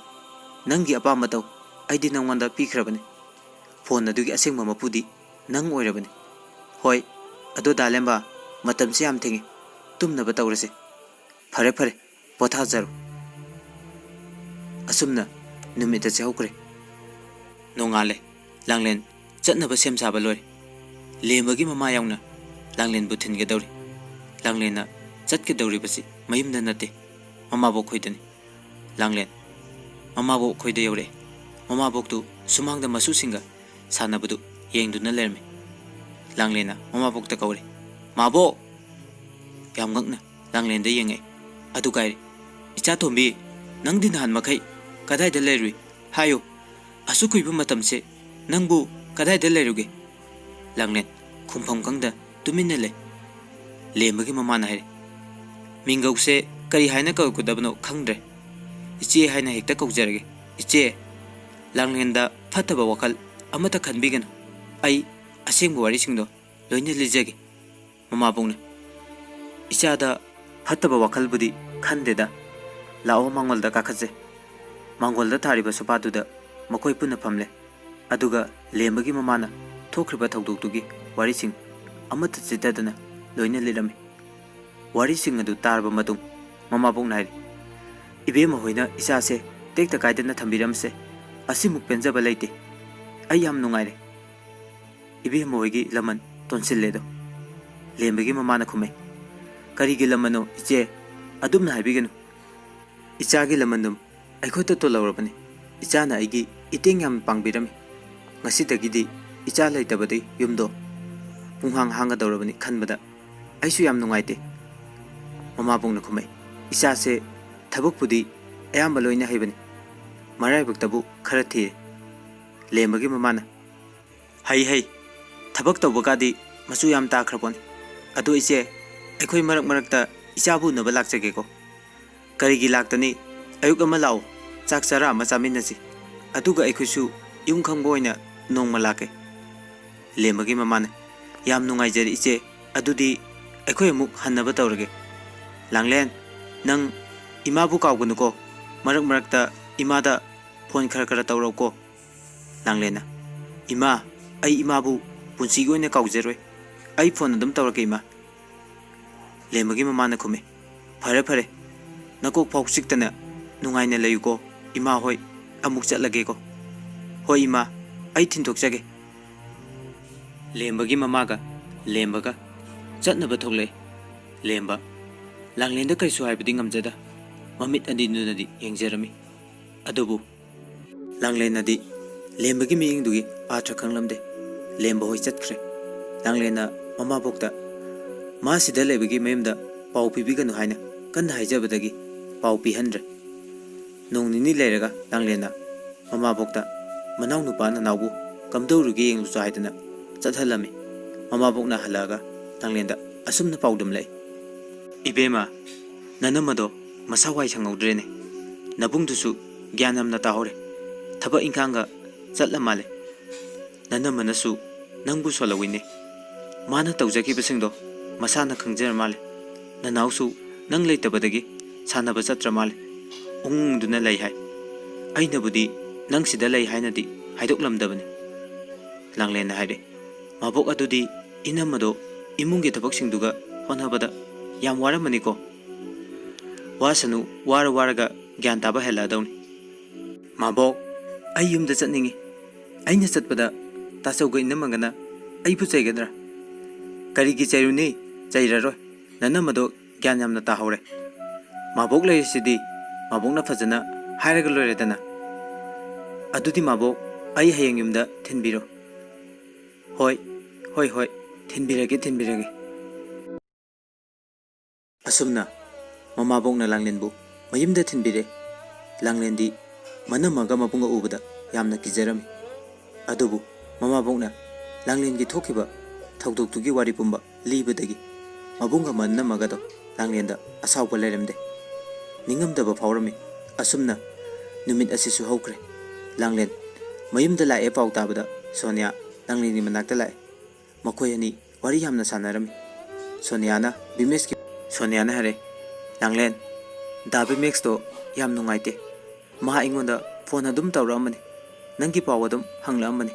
ꯅꯪꯒꯤ ꯑꯄꯥꯝꯕ ꯇꯧ, ꯑꯩꯗꯤ ꯅꯪꯉꯣꯟꯗ ꯄꯤꯈ꯭ꯔꯕꯅꯤ꯫ ꯐꯣꯟ ꯑꯗꯨꯒꯤ ꯑꯁꯦꯡꯕ ꯃꯄꯨꯗꯤ ꯅꯪ ꯑꯣꯏꯔꯕꯅꯤ꯫ ꯍꯣꯏ, ꯑꯗꯣ ꯗꯥꯂꯦꯝꯕ, ꯃꯇꯝꯁꯦ ꯌꯥꯝ ꯊꯦꯡꯉꯦ, ꯇꯨꯝꯅꯕ ꯇꯧꯔꯁꯦ꯫ ꯐꯔꯦ ꯐꯔꯦ, ꯄꯣꯊꯥꯖꯔꯣ꯫" ꯑꯁꯨꯝꯅ ꯅꯨꯃꯤꯠ ꯑꯁꯤ ꯍꯧꯈ꯭ꯔꯦ꯫ ꯅꯣꯡꯉꯥꯜꯂꯦ꯫ ꯂꯥꯡꯂꯦꯟ ꯆꯠꯅꯕ ꯁꯦꯝ ꯁꯥꯕ ꯂꯣꯏꯔꯦ꯫ ꯂꯦꯝꯕꯒꯤ ꯃꯃꯥ ꯌꯥꯎꯅ ꯂꯥꯡꯂꯦꯟꯕꯨ ꯊꯤꯟꯒꯗꯧꯔꯤ꯫ ꯂꯥꯡꯂꯦꯟꯅ ꯆꯠꯀꯗꯧꯔꯤꯕꯁꯤ ꯃꯌꯨꯝꯗ ꯅꯠꯇꯦ, ꯃꯃꯥꯕꯣꯛ ꯈꯣꯏꯗꯅꯤ꯫ ꯂꯥꯡꯂꯦꯟ ꯃꯃꯥꯕꯣꯛ ꯈꯣꯏꯗ ꯌꯧꯔꯛꯑꯦ꯫ ꯃꯃꯥꯕꯣꯛꯇꯨ ꯁꯨꯃꯥꯡꯗ ꯃꯁꯨꯁꯤꯡꯒ ꯁꯥꯟꯅꯕꯗꯨ ꯌꯦꯡꯗꯨꯅ ꯂꯩꯔꯝꯃꯤ꯫ ꯂꯥꯡꯂꯦꯟꯅ ꯃꯃꯥꯕꯣꯛꯇ ꯀꯧꯔꯦ, "ꯃꯥꯕꯣꯛ!" ꯌꯥꯝ ꯉꯛꯅ ꯂꯥꯡꯂꯦꯟꯗ ꯌꯦꯡꯉꯛꯏ꯫ ꯑꯗꯨꯒ ꯍꯥꯏꯔꯤ, "ꯏꯆꯥ ꯇꯣꯝꯕꯤ, ꯅꯪꯗꯤ ꯅꯍꯥꯟ ꯃꯈꯩ ꯀꯗꯥꯏꯗ ꯂꯩꯔꯨꯏ? ꯍꯥꯏꯌꯨ, ꯑꯁꯨꯛ ꯀꯨꯏꯕ ꯃꯇꯝꯁꯦ ꯅꯪꯕꯨ ꯀꯗꯥꯏꯗ ꯂꯩꯔꯨꯒꯦ?" ꯂꯥꯡꯂꯦꯟ ꯈꯨꯝꯐꯝ ꯈꯪꯗ ꯇꯨꯃꯤꯟꯅ ꯂꯩ꯫ ꯂꯦꯝꯕꯒꯤ ꯃꯃꯥꯅ ꯍꯥꯏꯔꯤ, "ꯃꯤꯡꯒꯧꯁꯦ ꯀꯔꯤ ꯍꯥꯏꯅ ꯀꯧꯒꯗꯕꯅꯣ ꯈꯪꯗ꯭ꯔꯦ꯫ ꯏꯆꯦ ꯍꯥꯏꯅ ꯍꯦꯛꯇ ꯀꯧꯖꯔꯒꯦ꯫ ꯏꯆꯦ, ꯂꯥꯡꯂꯦꯟꯗ ꯐꯠꯇꯕ ꯋꯥꯈꯜ ꯑꯃꯠꯇ ꯈꯟꯕꯤꯒꯅꯨ꯫ ꯑꯩ ꯑꯁꯦꯡꯕ ꯋꯥꯔꯤꯁꯤꯡꯗꯣ ꯂꯣꯏꯅ ꯂꯤꯖꯒꯦ꯫" ꯃꯃꯥꯕꯣꯛꯅ, "ꯏꯆꯥꯗ ꯐꯠꯇꯕ ꯋꯥꯈꯜꯕꯨꯗꯤ ꯈꯟꯗꯦꯗ꯫ ꯂꯥꯛꯑꯣ, ꯃꯥꯡꯒꯣꯜꯗ ꯀꯥꯈꯠꯁꯦ꯫" ꯃꯥꯡꯒꯣꯜꯗ ꯊꯥꯔꯤꯕ ꯁꯣꯐꯥꯗꯨꯗ ꯃꯈꯣꯏ ꯄꯨꯟꯅ ꯐꯝꯂꯦ꯫ ꯑꯗꯨꯒ ꯂꯦꯝꯕꯒꯤ ꯃꯃꯥꯅ ꯊꯣꯛꯈ꯭ꯔꯤꯕ ꯊꯧꯗꯣꯛꯇꯨꯒꯤ ꯋꯥꯔꯤꯁꯤꯡ ꯑꯃꯠꯇ ꯆꯤꯠꯊꯗꯅ ꯂꯣꯏꯅ ꯂꯤꯔꯝꯃꯤ꯫ ꯋꯥꯔꯤꯁꯤꯡ ꯑꯗꯨ ꯇꯥꯔꯕ ꯃꯇꯨꯡ, ꯃꯃꯥꯕꯣꯛꯅ ꯍꯥꯏꯔꯤ, "ꯏꯕꯦꯝꯃ ꯍꯣꯏꯅ ꯏꯆꯥꯁꯦ ꯇꯦꯛꯇ ꯀꯥꯏꯗꯅ ꯊꯝꯕꯤꯔꯝꯕꯁꯦ ꯑꯁꯤꯃꯨꯛ ꯄꯦꯟꯖꯕ ꯂꯩꯇꯦ꯫ ꯑꯩ ꯌꯥꯝ ꯅꯨꯡꯉꯥꯏꯔꯦ꯫ ꯏꯕꯦꯝꯃ ꯍꯣꯏꯒꯤ ꯂꯃꯟ ꯇꯣꯟꯁꯤꯜꯂꯦꯗꯣ꯫" ꯂꯦꯝꯕꯒꯤ ꯃꯃꯥꯅ ꯈꯨꯝꯃꯦ, "ꯀꯔꯤꯒꯤ ꯂꯃꯟꯅꯣ ꯏꯆꯦ? ꯑꯗꯨꯝꯅ ꯍꯥꯏꯕꯤꯒꯅꯨ꯫ ꯏꯆꯥꯒꯤ ꯂꯃꯟꯗꯨꯝ ꯑꯩꯈꯣꯏꯗ ꯇꯣꯜꯍꯧꯔꯕꯅꯤ꯫ ꯏꯆꯥꯅ ꯑꯩꯒꯤ ꯏꯇꯦꯡ ꯌꯥꯝ ꯄꯥꯡꯕꯤꯔꯝꯃꯤ꯫ ꯉꯁꯤꯗꯒꯤꯗꯤ ꯏꯆꯥ ꯂꯩꯇꯕꯗꯤ ꯌꯨꯝꯗꯣ ꯄꯨꯡꯍꯥꯡ ꯍꯥꯡꯒꯗꯧꯔꯕꯅꯤ ꯈꯟꯕꯗ ꯑꯩꯁꯨ ꯌꯥꯝ ꯅꯨꯡꯉꯥꯏꯇꯦ꯫" ꯃꯃꯥꯕꯣꯛꯅ ꯈꯨꯝꯃꯛꯏ, "ꯏꯆꯥꯁꯦ ꯊꯕꯛꯄꯨꯗꯤ ꯑꯌꯥꯝꯕ ꯂꯣꯏꯅ ꯍꯩꯕꯅꯤ, ꯃꯔꯥꯏꯕꯛꯇꯕꯨ ꯈꯔ ꯊꯤꯔꯦ꯫" ꯂꯦꯝꯕꯒꯤ ꯃꯃꯥꯅ, "ꯍꯩ ꯍꯩ, ꯊꯕꯛ ꯇꯧꯕꯒꯗꯤ ꯃꯆꯨ ꯌꯥꯝ ꯇꯥꯈ꯭ꯔꯄꯣꯠꯅꯤ꯫ ꯑꯗꯣ ꯏꯆꯦ, ꯑꯩꯈꯣꯏ ꯃꯔꯛ ꯃꯔꯛꯇ ꯏꯆꯥꯕꯨ ꯎꯅꯕ ꯂꯥꯛꯆꯒꯦꯀꯣ꯫" "ꯀꯔꯤꯒꯤ ꯂꯥꯛꯇꯅꯤ? ꯑꯌꯨꯛ ꯑꯃ ꯂꯥꯛꯑꯣ, ꯆꯥꯛ ꯆꯔꯥ ꯑꯃ ꯆꯥꯃꯤꯟꯅꯁꯤ꯫ ꯑꯗꯨꯒ ꯑꯩꯈꯣꯏꯁꯨ ꯌꯨꯝ ꯈꯪꯕ ꯑꯣꯏꯅ ꯅꯣꯡꯃ ꯂꯥꯛꯀꯦ꯫" ꯂꯦꯝꯕꯒꯤ ꯃꯃꯥꯅ, "ꯌꯥꯝ ꯅꯨꯡꯉꯥꯏꯖꯔꯦ ꯏꯆꯦ, ꯑꯗꯨꯗꯤ ꯑꯩꯈꯣꯏ ꯑꯃꯨꯛ ꯍꯟꯅꯕ ꯇꯧꯔꯒꯦ꯫ ꯂꯥꯡꯂꯦꯟ, ꯅꯪ ꯏꯃꯥꯕꯨ ꯀꯥꯎꯒꯅꯨꯀꯣ, ꯃꯔꯛ ꯃꯔꯛꯇ ꯏꯃꯥꯗ ꯐꯣꯟ ꯈꯔ ꯈꯔ ꯇꯧꯔꯛꯎꯀꯣ꯫" ꯂꯥꯡꯂꯦꯟꯅ, "ꯏꯃꯥ, ꯑꯩ ꯏꯃꯥꯕꯨ ꯄꯨꯟꯁꯤꯒꯤ ꯑꯣꯏꯅ ꯀꯥꯎꯖꯔꯣꯏ꯫ ꯑꯩ ꯐꯣꯟ ꯑꯗꯨꯝ ꯇꯧꯔꯛꯀꯦ, ꯏꯃꯥ꯫" ꯂꯦꯝꯕꯒꯤ ꯃꯃꯥꯅ ꯈꯨꯝꯃꯤ, "ꯐꯔꯦ ꯐꯔꯦ, ꯅꯀꯣꯛ ꯐꯥꯎ ꯆꯤꯛꯇꯅ ꯅꯨꯡꯉꯥꯏꯅ ꯂꯩꯌꯨꯀꯣ꯫ ꯏꯃꯥ ꯍꯣꯏ ꯑꯃꯨꯛ ꯆꯠꯂꯒꯦꯀꯣ꯫" "ꯍꯣꯏ ꯏꯃꯥ, ꯑꯩ ꯊꯤꯟꯗꯣꯛꯆꯒꯦ꯫" ꯂꯦꯝꯕꯒꯤ ꯃꯃꯥꯒ ꯂꯦꯝꯕꯒ ꯆꯠꯅꯕ ꯊꯣꯛꯂꯛꯏ꯫ ꯂꯦꯝꯕ ꯂꯥꯡꯂꯦꯟꯗ ꯀꯔꯤꯁꯨ ꯍꯥꯏꯕꯗꯤ ꯉꯝꯖꯗ ꯃꯃꯤꯠ ꯑꯅꯤꯗꯨꯅꯗꯤ ꯌꯦꯡꯖꯔꯝꯃꯤ꯫ ꯑꯗꯨꯕꯨ ꯂꯥꯡꯂꯦꯟꯅꯗꯤ ꯂꯦꯝꯕꯒꯤ ꯃꯤꯠꯌꯦꯡꯗꯨꯒꯤ ꯑꯥꯔꯊ ꯈꯪꯂꯝꯗꯦ꯫ ꯂꯦꯝꯕ ꯍꯣꯏ ꯆꯠꯈ꯭ꯔꯦ꯫ ꯂꯥꯡꯂꯦꯟꯅ ꯃꯃꯥꯕꯣꯛꯇ, "ꯃꯥ ꯁꯤꯗ ꯂꯩꯕꯒꯤ ꯃꯌꯨꯝꯗ ꯄꯥꯎ ꯄꯤꯕꯤꯒꯅꯨ ꯍꯥꯏꯅ ꯀꯟꯅ ꯍꯥꯏꯖꯕꯗꯒꯤ ꯄꯥꯎ ꯄꯤꯍꯟꯗ꯭ꯔꯦ꯫ ꯅꯣꯡ ꯅꯤꯅꯤ ꯂꯩꯔꯒ ꯂꯥꯡꯂꯦꯟꯅ ꯃꯃꯥꯕꯣꯛꯇ ꯃꯅꯥꯎꯅꯨꯄꯥ ꯅꯅꯥꯎꯕꯨ ꯀꯝꯗꯧꯔꯤꯒꯦ ꯌꯦꯡꯂꯨꯆꯣ ꯍꯥꯏꯗꯅ ꯆꯠꯍꯜꯂꯝꯃꯤ꯫ ꯃꯃꯥꯕꯣꯛꯅ ꯍꯜꯂꯛꯑꯒ ꯂꯥꯡꯂꯦꯟꯗ ꯑꯁꯨꯝꯅ ꯄꯥꯎꯗꯝꯂꯛꯏ꯫ "ꯏꯕꯦꯝꯃ, ꯅꯅꯝꯃꯗꯣ ꯃꯁꯥ ꯋꯥꯏ ꯁꯪꯍꯧꯗ꯭ꯔꯦꯅꯦ꯫ ꯅꯕꯨꯡꯗꯨꯁꯨ ꯒ꯭ꯌꯥꯟ ꯌꯥꯝꯅ ꯇꯥꯍꯧꯔꯦ꯫ ꯊꯕꯛ ꯏꯪꯈꯥꯡꯒ ꯆꯠꯂ ꯃꯥꯜꯂꯦ꯫ ꯅꯅꯝꯃꯅꯁꯨ ꯅꯪꯕꯨ ꯁꯣꯜꯍꯧꯋꯤꯅꯦ꯫ ꯃꯥꯅ ꯇꯧꯖꯈꯤꯕꯁꯤꯡꯗꯣ ꯃꯁꯥꯅ ꯈꯪꯖꯔ ꯃꯥꯜꯂꯦ꯫ ꯅꯅꯥꯎꯁꯨ ꯅꯪ ꯂꯩꯇꯕꯗꯒꯤ ꯁꯥꯟꯅꯕ ꯆꯠꯇ꯭ꯔ ꯃꯥꯜꯂꯦ꯫ ꯎꯪ ꯎꯪꯗꯨꯅ ꯂꯩ ꯍꯥꯏ꯫ ꯑꯩꯅꯕꯨꯗꯤ ꯅꯪ ꯁꯤꯗ ꯂꯩ ꯍꯥꯏꯅꯗꯤ ꯍꯥꯏꯗꯣꯛꯂꯝꯗꯕꯅꯤ", ꯂꯥꯡꯂꯦꯟꯅ ꯍꯥꯏꯔꯦ꯫ "ꯃꯕꯣꯛ, ꯑꯗꯨꯗꯤ ꯏꯅꯝꯃꯗꯣ ꯏꯃꯨꯡꯒꯤ ꯊꯕꯛꯁꯤꯡꯗꯨꯒ ꯍꯣꯠꯅꯕꯗ ꯌꯥꯝ ꯋꯥꯔꯝꯃꯅꯤꯀꯣ?" "ꯋꯥꯁꯅꯨ, ꯋꯥꯔ ꯋꯥꯔꯒ ꯒ꯭ꯌꯥꯟ ꯇꯥꯕ ꯍꯦꯜꯂꯛꯑꯗꯧꯅꯤ꯫ ꯃꯕꯣꯛ, ꯑꯩ ꯌꯨꯝꯗ ꯆꯠꯅꯤꯡꯉꯤ꯫ ꯑꯩꯅ ꯆꯠꯄꯗ ꯇꯥꯆꯧꯒ ꯏꯅꯝꯃꯒꯅ ꯑꯩꯕꯨ ꯆꯩꯒꯗ꯭ꯔꯥ?" "ꯀꯔꯤꯒꯤ ꯆꯩꯔꯨꯅꯤ? ꯆꯩꯔꯔꯣꯏ꯫ ꯅꯅꯝꯃꯗꯣ ꯒ꯭ꯌꯥꯟ ꯌꯥꯝꯅ ꯇꯥꯍꯧꯔꯦ꯫ ꯃꯕꯣꯛ ꯂꯩꯔꯤꯁꯤꯗꯤ ꯃꯕꯣꯛꯅ ꯐꯖꯅ ꯍꯥꯏꯔꯒ ꯂꯣꯏꯔꯦꯗꯅ꯫ ꯑꯗꯨꯗꯤ ꯃꯕꯣꯛ, ꯑꯩ ꯍꯌꯦꯡ ꯌꯨꯝꯗ ꯊꯤꯟꯕꯤꯔꯣ꯫" "ꯍꯣꯏ, ꯍꯣꯏ, ꯍꯣꯏ, ꯊꯤꯟꯕꯤꯔꯒꯦ, ꯊꯤꯟꯕꯤꯔꯒꯦ꯫" ꯑꯁꯨꯝꯅ ꯃꯃꯥꯕꯣꯛꯅ ꯂꯥꯡꯂꯦꯟꯕꯨ ꯃꯌꯨꯝꯗ ꯊꯤꯟꯕꯤꯔꯦ꯫ ꯂꯥꯡꯂꯦꯟꯗꯤ ꯃꯅꯝꯃꯒ ꯃꯕꯨꯡꯒ ꯎꯕꯗ ꯌꯥꯝꯅ ꯀꯤꯖꯔꯝꯃꯤ꯫ ꯑꯗꯨꯕꯨ ꯃꯃꯥꯕꯣꯛꯅ ꯂꯥꯡꯂꯦꯟꯒꯤ ꯊꯣꯛꯈꯤꯕ ꯊꯧꯗꯣꯛꯇꯨꯒꯤ ꯋꯥꯔꯤ ꯄꯨꯝꯕ ꯂꯤꯕꯗꯒꯤ ꯃꯕꯨꯡꯒ ꯃꯅꯝꯃꯒꯗꯣ ꯂꯥꯡꯂꯦꯟꯗ ꯑꯁꯥꯎꯕ ꯂꯩꯔꯝꯗꯦ꯫ ꯅꯤꯡꯉꯝꯗꯕ ꯐꯥꯎꯔꯝꯃꯤ꯫ ꯑꯁꯨꯝꯅ ꯅꯨꯃꯤꯠ ꯑꯁꯤꯁꯨ ꯍꯧꯈ꯭ꯔꯦ꯫ ꯂꯥꯡꯂꯦꯟ ꯃꯌꯨꯝꯗ ꯂꯥꯛꯑꯦ ꯄꯥꯎ ꯇꯥꯕꯗ ꯁꯣꯅꯤꯌꯥ ꯂꯥꯡꯂꯦꯟꯒꯤ ꯃꯅꯥꯛꯇ ꯂꯥꯛꯑꯦ꯫ ꯃꯈꯣꯏ ꯑꯅꯤ ꯋꯥꯔꯤ ꯌꯥꯝꯅ ꯁꯥꯟꯅꯔꯝꯃꯤ꯫ ꯁꯣꯅꯤꯌꯥꯅ ꯕꯤꯃꯦꯁꯀꯤ, ꯁꯣꯅꯤꯌꯥꯅ ꯍꯥꯏꯔꯦ, "ꯂꯥꯡꯂꯦꯟ, ꯗꯥ ꯕꯤꯃꯦꯁꯇꯣ ꯌꯥꯝ ꯅꯨꯡꯉꯥꯏꯇꯦ꯫ ꯃꯥ ꯑꯩꯉꯣꯟꯗ ꯐꯣꯟ ꯑꯗꯨꯝ ꯇꯧꯔꯛꯑꯝꯕꯅꯤ꯫ ꯅꯪꯒꯤ ꯄꯥꯎ ꯑꯗꯨꯝ ꯍꯪꯂꯛꯑꯝꯕꯅꯤ꯫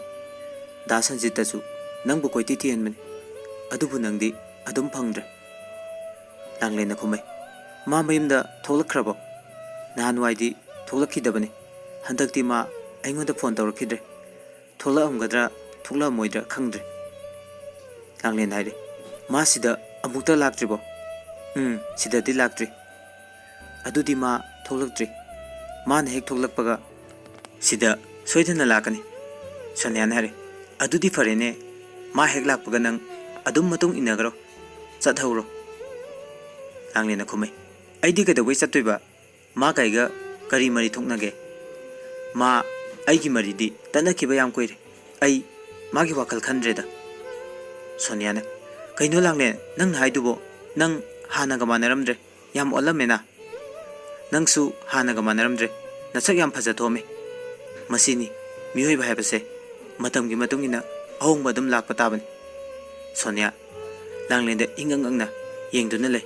ꯗꯥ ꯁꯟꯖꯤꯠꯇꯁꯨ ꯅꯪꯕꯨ ꯀꯣꯏꯊꯤ ꯊꯤꯍꯟꯕꯅꯤ꯫ ꯑꯗꯨꯕꯨ ꯅꯪꯗꯤ ꯑꯗꯨꯝ ꯐꯪꯗ꯭ꯔꯦ꯫" ꯂꯥꯡꯂꯦꯟꯅ ꯈꯨꯝꯃꯦ, "ꯃꯥ ꯃꯌꯨꯝꯗ ꯊꯣꯛꯂꯛꯈ꯭ꯔꯕꯣ? ꯅꯍꯥꯟꯋꯥꯏꯗꯤ ꯊꯣꯛꯂꯛꯈꯤꯗꯕꯅꯤ꯫ ꯍꯟꯗꯛꯇꯤ ꯃꯥ ꯑꯩꯉꯣꯟꯗ ꯐꯣꯟ ꯇꯧꯔꯛꯈꯤꯗ꯭ꯔꯦ꯫ ꯊꯣꯛꯂꯛꯑꯝꯒꯗ꯭ꯔꯥ ꯊꯣꯛꯂꯛꯑꯝꯃꯣꯏꯗ꯭ꯔꯥ ꯈꯪꯗ꯭ꯔꯦ꯫" ꯂꯥꯡꯂꯦꯟ ꯍꯥꯏꯔꯦ, "ꯃꯥ ꯁꯤꯗ ꯑꯃꯨꯛꯇ ꯂꯥꯛꯇ꯭ꯔꯤꯕꯣ?" "ꯎꯝ, ꯁꯤꯗꯗꯤ ꯂꯥꯛꯇ꯭ꯔꯤ꯫" "ꯑꯗꯨꯗꯤ ꯃꯥ ꯊꯣꯛꯂꯛꯇ꯭ꯔꯤ꯫ ꯃꯥꯅ ꯍꯦꯛ ꯊꯣꯛꯂꯛꯄꯒ ꯁꯤꯗ ꯁꯣꯏꯗꯅ ꯂꯥꯛꯀꯅꯤ꯫" ꯁꯣꯅꯤꯌꯥꯅ ꯍꯥꯏꯔꯦ, "ꯑꯗꯨꯗꯤ ꯐꯔꯦꯅꯦ, ꯃꯥ ꯍꯦꯛ ꯂꯥꯛꯄꯒ ꯅꯪ ꯑꯗꯨꯝ ꯃꯇꯨꯡ ꯏꯟꯅꯈ꯭ꯔꯣ, ꯆꯠꯍꯧꯔꯣ꯫" ꯂꯥꯡꯂꯦꯟꯅ ꯈꯨꯝꯃꯦ, "ꯑꯩꯗꯤ ꯀꯩꯗꯧꯕꯩ ꯆꯠꯇꯣꯏꯕ? ꯃꯥ ꯀꯩꯒ ꯀꯔꯤ ꯃꯔꯤ ꯊꯣꯛꯅꯒꯦ? ꯃꯥ ꯑꯩꯒꯤ ꯃꯔꯤꯗꯤ ꯇꯠꯅꯈꯤꯕ ꯌꯥꯝ ꯀꯨꯏꯔꯦ꯫ ꯑꯩ ꯃꯥꯒꯤ ꯋꯥꯈꯜ ꯈꯟꯗ꯭ꯔꯦꯗ꯫" ꯁꯣꯅꯤꯌꯥꯅ, "ꯀꯩꯅꯣ ꯂꯥꯡꯂꯦꯟ, ꯅꯪꯅ ꯍꯥꯏꯗꯨꯕꯣ? ꯅꯪ ꯍꯥꯟꯅꯒ ꯃꯥꯟꯅꯔꯝꯗ꯭ꯔꯦ꯫ ꯌꯥꯝ ꯑꯣꯜꯂꯝꯃꯦꯅ꯫ ꯅꯪꯁꯨ ꯍꯥꯟꯅꯒ ꯃꯥꯟꯅꯔꯝꯗ꯭ꯔꯦ꯫ ꯅꯁꯛ ꯌꯥꯝ ꯐꯖ ꯊꯣꯛꯑꯝꯃꯦ꯫" ꯃꯁꯤꯅꯤ ꯃꯤꯑꯣꯏꯕ ꯍꯥꯏꯕꯁꯦ꯫ ꯃꯇꯝꯒꯤ ꯃꯇꯨꯡ ꯏꯟꯅ ꯑꯍꯣꯡꯕ ꯑꯗꯨꯝ ꯂꯥꯛꯄ ꯇꯥꯕꯅꯤ꯫ ꯁꯣꯅꯤꯌꯥ ꯂꯥꯡꯂꯦꯟꯗ ꯏꯪ ꯑꯪ ꯑꯪꯅ ꯌꯦꯡꯗꯨꯅ ꯂꯩ꯫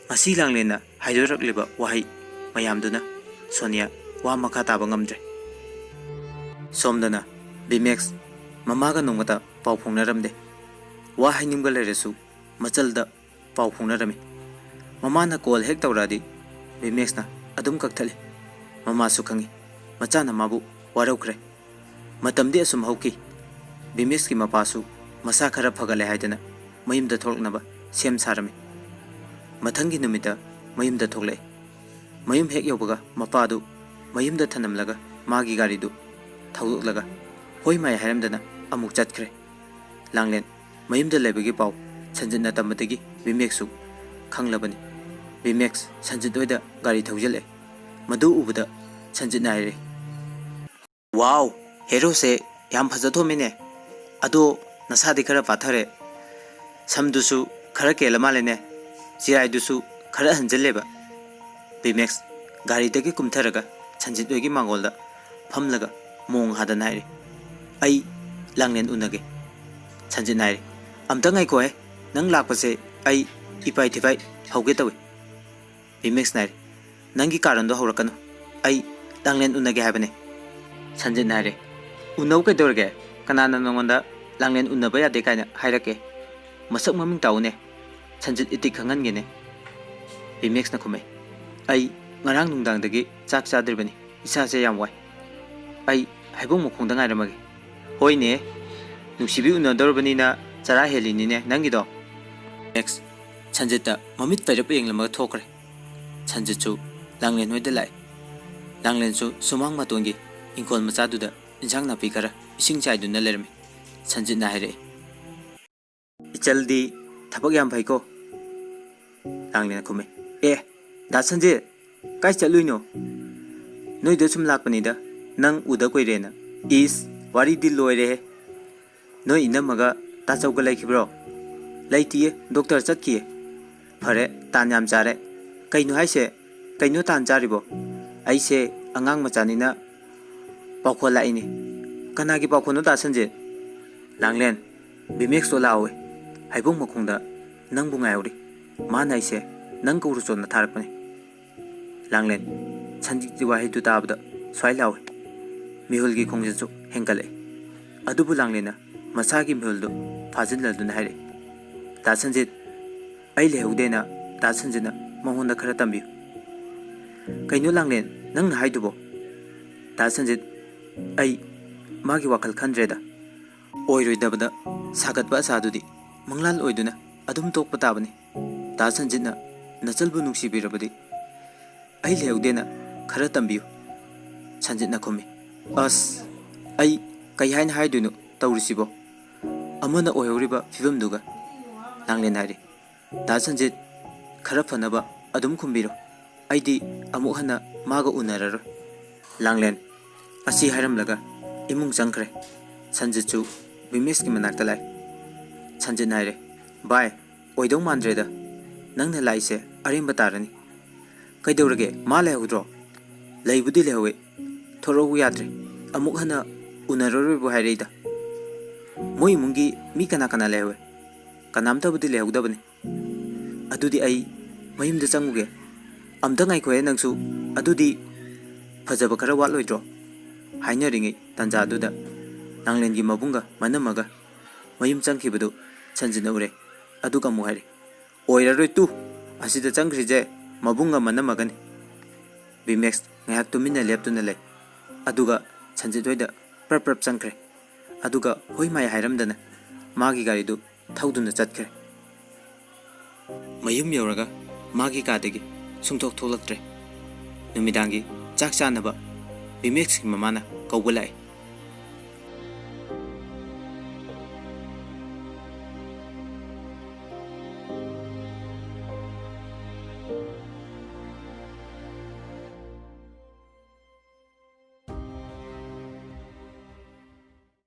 ꯉꯁꯤ ꯂꯥꯡꯂꯦꯟꯅ ꯍꯥꯏꯗꯣꯔꯛꯂꯤꯕ ꯋꯥꯍꯩ ꯃꯌꯥꯝꯗꯨꯅ ꯁꯣꯅꯤꯌꯥ ꯋꯥ ꯃꯈꯥ ꯇꯥꯕ ꯉꯝꯗ꯭ꯔꯦ꯫ ꯁꯣꯝꯗꯅ ꯕꯤꯃꯦꯛꯁ ꯃꯃꯥꯒ ꯅꯣꯡꯃꯇ ꯄꯥꯎ ꯐꯥꯎꯅꯔꯝꯗꯦ꯫ ꯋꯥ ꯍꯥꯏꯅꯤꯡꯕ ꯂꯩꯔꯁꯨ ꯃꯆꯜꯗ ꯄꯥꯎ ꯐꯥꯎꯅꯔꯝꯃꯤ꯫ ꯃꯃꯥꯅ ꯀꯣꯜ ꯍꯦꯛ ꯇꯧꯔꯛꯑꯗꯤ ꯕꯤꯃꯦꯛꯁꯅ ꯑꯗꯨꯝ ꯀꯛꯊꯠꯂꯤ꯫ ꯃꯃꯥꯁꯨ ꯈꯪꯏ ꯃꯆꯥꯅ ꯃꯥꯕꯨ ꯋꯥꯔꯧꯈ꯭ꯔꯦ꯫ ꯃꯇꯝꯗꯤ ꯑꯁꯨꯝ ꯍꯧꯈꯤ꯫ ꯕꯤꯃꯦꯛꯁꯀꯤ ꯃꯄꯥꯁꯨ ꯃꯁꯥ ꯈꯔ ꯐꯒꯠꯂꯦ ꯍꯥꯏꯗꯅ ꯃꯌꯨꯝꯗ ꯊꯣꯛꯂꯛꯅꯕ ꯁꯦꯝ ꯁꯥꯔꯝꯃꯤ꯫ ꯃꯊꯪꯒꯤ ꯅꯨꯃꯤꯠꯇ ꯃꯌꯨꯝꯗ ꯊꯣꯛꯂꯛꯏ꯫ ꯃꯌꯨꯝ ꯍꯦꯛ ꯌꯧꯕꯒ ꯃꯄꯥꯗꯨ ꯃꯌꯨꯝꯗ ꯊꯅꯝꯂꯒ ꯃꯥꯒꯤ ꯒꯥꯔꯤꯗꯨ ꯊꯧꯗꯣꯛꯂꯒ ꯍꯣꯏ ꯃꯥꯏ ꯍꯥꯏꯔꯝꯗꯅ ꯑꯃꯨꯛ ꯆꯠꯈ꯭ꯔꯦ꯫ ꯂꯥꯡꯂꯦꯟ ꯃꯌꯨꯝꯗ ꯂꯩꯕꯒꯤ ꯄꯥꯎ ꯁꯟꯖꯤꯠꯅ ꯇꯝꯕꯗꯒꯤ ꯕꯤꯃꯦꯛꯁꯨ ꯈꯪꯂꯕꯅꯤ꯫ ꯕꯤꯃꯦꯛꯁ ꯁꯟꯖꯤꯠ ꯍꯣꯏꯗ ꯒꯥꯔꯤ ꯊꯧꯖꯤꯜꯂꯛꯑꯦ꯫ ꯃꯗꯨ ꯎꯕꯗ ꯁꯟꯖꯤꯠꯅ ꯍꯥꯏꯔꯦ, "ꯋꯥꯎ, ꯍꯦꯔꯣꯁꯦ ꯌꯥꯝ ꯐꯖ ꯊꯣꯛꯑꯝꯃꯤꯅꯦ꯫ ꯑꯗꯣ ꯅꯁꯥꯗꯤ ꯈꯔ ꯄꯥꯊꯔꯦ꯫ ꯁꯝꯗꯨꯁꯨ ꯈꯔ ꯀꯦꯜꯂ ꯃꯥꯜꯂꯦꯅꯦ꯫ ꯆꯤꯔꯥꯏꯗꯨꯁꯨ ꯈꯔ ꯍꯟꯖꯤꯜꯂꯦꯕ꯫" ꯕꯤꯃꯦꯛꯁ ꯒꯥꯔꯤꯗꯒꯤ ꯀꯨꯝꯊꯔꯒ ꯁꯟꯖꯤꯠ ꯍꯣꯏꯒꯤ ꯃꯥꯡꯒꯣꯜꯗ ꯐꯝꯂꯒ ꯃꯣꯡ ꯍꯥꯗꯅ ꯍꯥꯏꯔꯦ, "ꯑꯩ ꯂꯥꯡꯂꯦꯟ ꯎꯅꯒꯦ꯫" ꯁꯟꯖꯤꯠꯅ ꯍꯥꯏꯔꯦ, "ꯑꯝꯇ ꯉꯥꯏꯈꯣꯍꯦ, ꯅꯪ ꯂꯥꯛꯄꯁꯦ ꯑꯩ ꯏꯄꯥꯏ ꯊꯤꯄꯥꯏ ꯍꯧꯒꯦ ꯇꯧꯏ꯫" ꯕꯤꯃꯦꯛꯁꯅ ꯍꯥꯏꯔꯦ, "ꯅꯪꯒꯤ ꯀꯥꯔꯟꯗꯣ ꯍꯧꯔꯛꯀꯅꯨ, ꯑꯩ ꯂꯥꯡꯂꯦꯟ ꯎꯅꯒꯦ ꯍꯥꯏꯕꯅꯦ꯫" ꯁꯟꯖꯤꯠꯅ ꯍꯥꯏꯔꯦ, "ꯎꯅꯧ ꯀꯩꯗꯧꯔꯒꯦ? ꯀꯅꯥꯅ ꯅꯉꯣꯟꯗ ꯂꯥꯡꯂꯦꯟ ꯎꯅꯕ ꯌꯥꯗꯦ ꯀꯥꯏꯅ ꯍꯥꯏꯔꯛꯀꯦ? ꯃꯁꯛ ꯃꯃꯤꯡ ꯇꯥꯛꯎꯅꯦ, ꯁꯟꯖꯤꯠ ꯏꯇꯤꯛ ꯈꯪꯍꯟꯒꯦꯅꯦ꯫" ꯕꯤꯃꯦꯛꯁꯅ ꯈꯨꯝꯃꯦ, "ꯑꯩ ꯉꯔꯥꯡ ꯅꯨꯡꯗꯥꯡꯗꯒꯤ ꯆꯥꯛ ꯆꯥꯗ꯭ꯔꯤꯕꯅꯤ, ꯏꯁꯥꯁꯦ ꯌꯥꯝ ꯋꯥꯏ꯫ ꯑꯩ ꯍꯩꯕꯣꯡ ꯃꯈꯣꯡꯗ ꯉꯥꯏꯔꯝꯃꯒꯦ꯫" "ꯍꯣꯏꯅꯦ, ꯅꯨꯡꯁꯤꯕꯤ ꯎꯅꯗꯧꯔꯕꯅꯤꯅ ꯆꯔꯥ ꯍꯦꯜꯂꯤꯅꯤꯅꯦ ꯅꯪꯒꯤꯗꯣ꯫" ꯕꯤꯃꯦꯛꯁ ꯁꯟꯖꯤꯠꯇ ꯃꯃꯤꯠ ꯄꯩꯔꯞ ꯌꯦꯡꯂꯝꯃꯒ ꯊꯣꯛꯈ꯭ꯔꯦ꯫ ꯁꯟꯖꯤꯠꯁꯨ ꯂꯥꯡꯂꯦꯟ ꯍꯣꯏꯗ ꯂꯥꯛꯑꯦ꯫ ꯂꯥꯡꯂꯦꯟꯁꯨ ꯁꯨꯃꯥꯡ ꯃꯇꯣꯟꯒꯤ ꯏꯪꯈꯣꯜ ꯃꯆꯥꯗꯨꯗ ꯏꯟꯁꯥꯡ ꯅꯥꯄꯤ ꯈꯔ ꯏꯁꯤꯡ ꯆꯥꯏꯗꯨꯅ ꯂꯩꯔꯝꯃꯤ꯫ ꯁꯟꯖꯤꯠꯅ ꯍꯥꯏꯔꯛꯑꯦ, "ꯏꯆꯜꯗꯤ ꯊꯕꯛ ꯌꯥꯝ ꯐꯩꯀꯣ꯫ ꯂꯥꯡꯂꯦꯟꯅ ꯈꯨꯝꯃꯦ꯫ "ꯑꯦ, ꯗꯥ ꯁꯟꯖꯤꯠ, ꯀꯥꯏ ꯆꯠꯂꯨꯏꯅꯣ? ꯅꯣꯏꯗ ꯁꯨꯝ ꯂꯥꯛꯄꯅꯤꯗ, ꯅꯪ ꯎꯗ ꯀꯨꯏꯔꯦꯅ꯫ ꯏꯁ, ꯋꯥꯔꯤꯗꯤ ꯂꯣꯏꯔꯦꯍꯦ꯫ ꯅꯣꯏ ꯏꯅꯝꯃꯒ ꯇꯥꯆꯧꯒ ꯂꯩꯈꯤꯕ꯭ꯔꯣ?" "ꯂꯩꯇꯤꯌꯦ, ꯗꯣꯛꯇꯔ ꯆꯠꯈꯤꯌꯦ꯫" "ꯐꯔꯦ, ꯇꯥꯟ ꯌꯥꯝ ꯆꯥꯔꯦ꯫" "ꯀꯩꯅꯣ ꯍꯥꯏꯁꯦ? ꯀꯩꯅꯣ ꯇꯥꯟ ꯆꯥꯔꯤꯕꯣ?" "ꯑꯩꯁꯦ ꯑꯉꯥꯡ ꯃꯆꯥꯅꯤꯅ ꯄꯥꯎꯈꯣꯜ ꯂꯥꯛꯏꯅꯦ꯫" "ꯀꯅꯥꯒꯤ ꯄꯥꯎꯈꯣꯜꯅꯣ, ꯗꯥ ꯁꯟꯖꯤꯠ?" "ꯂꯥꯡꯂꯦꯟ, ꯕꯤꯃꯦꯛꯁꯇꯣ ꯂꯥꯛꯍꯧꯋꯦ꯫ ꯍꯩꯕꯣꯡ ꯃꯈꯣꯡꯗ ꯅꯪꯕꯨ ꯉꯥꯏꯍꯧꯔꯤ꯫ ꯃꯥꯅ ꯑꯩꯁꯦ ꯅꯪ ꯀꯧꯔꯨꯆꯣꯅ ꯊꯥꯔꯛꯄꯅꯦ꯫" ꯂꯥꯡꯂꯦꯟ ꯁꯟꯖꯤꯠꯀꯤ ꯋꯥꯍꯩꯗꯨ ꯇꯥꯕꯗ ꯁ꯭ꯋꯥꯏ ꯂꯥꯎꯏ꯫ ꯃꯤꯍꯨꯜꯒꯤ ꯈꯣꯡꯖꯦꯜꯁꯨ ꯍꯦꯟꯒꯠꯂꯛꯏ꯫ ꯑꯗꯨꯕꯨ ꯂꯥꯡꯂꯦꯟꯅ ꯃꯁꯥꯒꯤ ꯃꯤꯍꯨꯜꯗꯨ ꯐꯥꯖꯤꯜꯂꯗꯨꯅ ꯍꯥꯏꯔꯛꯏ, "ꯗꯥ ꯁꯟꯖꯤꯠ, ꯑꯩ ꯂꯩꯍꯧꯗꯦꯅ ꯗꯥ ꯁꯟꯖꯤꯠꯅ ꯃꯉꯣꯟꯗ ꯈꯔ ꯇꯝꯕꯤꯌꯨ꯫" "ꯀꯩꯅꯣ ꯂꯥꯡꯂꯦꯟ, ꯅꯪꯅ ꯍꯥꯏꯗꯨꯕꯣ?" "ꯗꯥ ꯁꯟꯖꯤꯠ, ꯑꯩ ꯃꯥꯒꯤ ꯋꯥꯈꯜ ꯈꯟꯗ꯭ꯔꯦꯗ꯫ ꯑꯣꯏꯔꯣꯏꯗꯕꯗ ꯁꯥꯒꯠꯄ ꯑꯁꯥꯗꯨꯗꯤ ꯃꯪꯂꯥꯟ ꯑꯣꯏꯗꯨꯅ ꯑꯗꯨꯝ ꯇꯣꯛꯄ ꯇꯥꯕꯅꯤ꯫ ꯗꯥ ꯁꯟꯖꯤꯠꯅ ꯅꯆꯜꯕꯨ ꯅꯨꯡꯁꯤꯕꯤꯔꯕꯗꯤ ꯑꯩ ꯂꯩꯍꯧꯗꯦꯅ ꯈꯔ ꯇꯝꯕꯤꯌꯨ꯫" ꯁꯟꯖꯤꯠꯅ ꯈꯨꯝꯃꯤ, "ꯑꯁ, ꯑꯩ ꯀꯩ ꯍꯥꯏꯅ ꯍꯥꯏꯗꯣꯏꯅꯣ ꯇꯧꯔꯤꯁꯤꯕꯣ? ꯑꯃꯅ ꯑꯣꯏꯍꯧꯔꯤꯕ ꯐꯤꯕꯝꯗꯨꯒ꯫" ꯂꯥꯡꯂꯦꯟ ꯍꯥꯏꯔꯤ, "ꯗꯥ ꯁꯟꯖꯤꯠ, ꯈꯔ ꯐꯅꯕ ꯑꯗꯨꯝ ꯈꯨꯝꯕꯤꯔꯣ꯫ ꯑꯩꯗꯤ ꯑꯃꯨꯛ ꯍꯟꯅ ꯃꯥꯒ ꯎꯅꯔꯔꯣꯏ꯫" ꯂꯥꯡꯂꯦꯟ ꯑꯁꯤ ꯍꯥꯏꯔꯝꯂꯒ ꯏꯃꯨꯡ ꯆꯪꯈ꯭ꯔꯦ꯫ ꯁꯟꯖꯤꯠꯁꯨ ꯕꯤꯃꯦꯁꯀꯤ ꯃꯅꯥꯛꯇ ꯂꯥꯛꯏ꯫ ꯁꯟꯖꯤꯠꯅ ꯍꯥꯏꯔꯦ, "ꯚꯥꯏ, ꯑꯣꯏꯗꯧ ꯃꯥꯟꯗ꯭ꯔꯦꯗ꯫ ꯅꯪꯅ ꯂꯥꯛꯏꯁꯦ ꯑꯔꯦꯝꯕ ꯇꯥꯔꯅꯤ꯫" "ꯀꯩꯗꯧꯔꯒꯦ? ꯃꯥ ꯂꯩꯍꯧꯗ꯭ꯔꯣ?" "ꯂꯩꯕꯨꯗꯤ ꯂꯩꯍꯧꯋꯦ꯫ ꯊꯣꯔꯛꯎ ꯌꯥꯗ꯭ꯔꯦ꯫ ꯑꯃꯨꯛ ꯍꯟꯅ ꯎꯅꯔꯔꯣꯏꯕꯨ ꯍꯥꯏꯔꯛꯏꯗ꯫ ꯃꯣꯏ ꯏꯃꯨꯡꯒꯤ ꯃꯤ ꯀꯅꯥ ꯀꯅꯥ ꯂꯩꯍꯧꯋꯦ?" "ꯀꯅꯥꯝꯇꯕꯨꯗꯤ ꯂꯩꯍꯧꯗꯕꯅꯤ꯫" "ꯑꯗꯨꯗꯤ ꯑꯩ ꯃꯌꯨꯝꯗ ꯆꯪꯉꯨꯒꯦ꯫" "ꯑꯝꯇ ꯉꯥꯏꯈꯣꯍꯦ ꯅꯪꯁꯨ꯫ ꯑꯗꯨꯗꯤ ꯐꯖꯕ ꯈꯔ ꯋꯥꯠꯂꯣꯏꯗ꯭ꯔꯣ?" ꯍꯥꯏꯅꯔꯤꯉꯩ ꯇꯥꯟꯖꯥꯗꯨꯗ ꯂꯥꯡꯂꯦꯟꯒꯤ ꯃꯕꯨꯡꯒ ꯃꯅꯝꯃꯒ ꯃꯌꯨꯝ ꯆꯪꯈꯤꯕꯗꯨ ꯁꯟꯖꯤꯠꯅ ꯎꯔꯦ꯫ ꯑꯗꯨꯒ ꯑꯃꯨꯛ ꯍꯥꯏꯔꯦ, "ꯑꯣꯏꯔꯔꯣꯏ ꯇꯨ, ꯑꯁꯤꯗ ꯆꯪꯈ꯭ꯔꯤꯁꯦ ꯃꯕꯨꯡꯒ ꯃꯅꯝꯃꯒꯅꯤ꯫" ꯕꯤꯃꯦꯛꯁ ꯉꯥꯏꯍꯥꯛ ꯇꯨꯃꯤꯟꯅ ꯂꯦꯞꯇꯨꯅ ꯂꯩ꯫ ꯑꯗꯨꯒ ꯁꯟꯖꯤꯠ ꯍꯣꯏꯗ ꯄ꯭ꯔꯞ ꯄ꯭ꯔꯞ ꯆꯪꯈ꯭ꯔꯦ꯫ ꯑꯗꯨꯒ ꯍꯣꯏ ꯃꯥꯏ ꯍꯥꯏꯔꯝꯗꯅ ꯃꯥꯒꯤ ꯒꯥꯔꯤꯗꯨ ꯊꯧꯗꯨꯅ ꯆꯠꯈ꯭ꯔꯦ꯫ ꯃꯌꯨꯝ ꯌꯧꯔꯒ ꯃꯥꯒꯤ ꯀꯥꯗꯒꯤ ꯁꯨꯡꯊꯣꯛ ꯊꯣꯛꯂꯛꯇ꯭ꯔꯦ꯫ ꯅꯨꯃꯤꯗꯥꯡꯒꯤ ꯆꯥꯛ ꯆꯥꯅꯕ ꯕꯤꯃꯦꯛꯁꯀꯤ ꯃꯃꯥꯅ ꯀꯧꯕ ꯂꯥꯛꯏ꯫